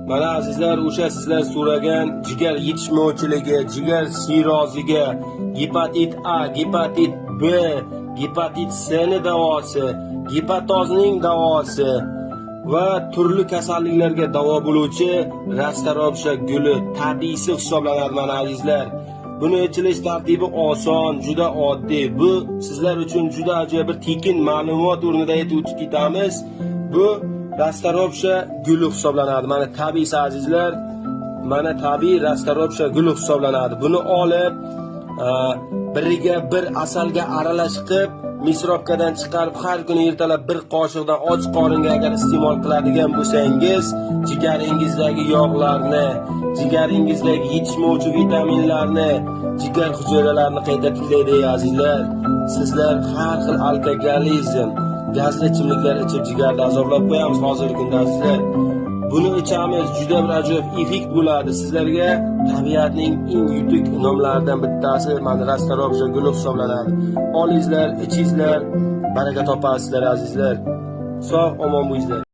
Mana, azizlar, o'sha sizlar so'ragan jigar yetishmovchiligi, jigar sirroziga, gepatit A, gepatit B, gepatit C ni davosi, gepatozning davosi va turli kasalliklarga davo bo'luvchi расторопша guli tabiiysi hisoblanadi. Mana, azizlar, buni ichilish tartibi oson, juda oddiy. Bu sizlar uchun juda ajoyib bir tekin ma'lumot o'rnida aytib o'tib ketamiz. Bu расторопша guli hisoblanadi. Mana, tabiiysi, azizlar, mana, tabiiy расторопша guli hisoblanadi. Buni olib, biriga bir asalga aralash qilib, мясорубка dan chiqarib, har kuni ertalab bir qoshiqdan och qoringa agar iste'mol qiladigan bo'lsangiz, jigaringizdagi yog'larni, jigaringizdagi yetishmovchi vitaminlarni, jigar hujayralarini qayta tiklaydi. Azizlar, sizlar har xil alkogolizm, gazli ichimliklar ichib, jigarni azoblab qo'yamiz hozirgi kunda. Azizlar, buni ichamiz, juda bir ajoyib effekt bo'ladi sizlarga. Tabiatning eng yutuq inomlaridan bittasi mana расторопша guli hisoblanadi. Olingizlar, ichingizlar, baraka topasizlar, azizlar. Sog' omon bo'lingizlar.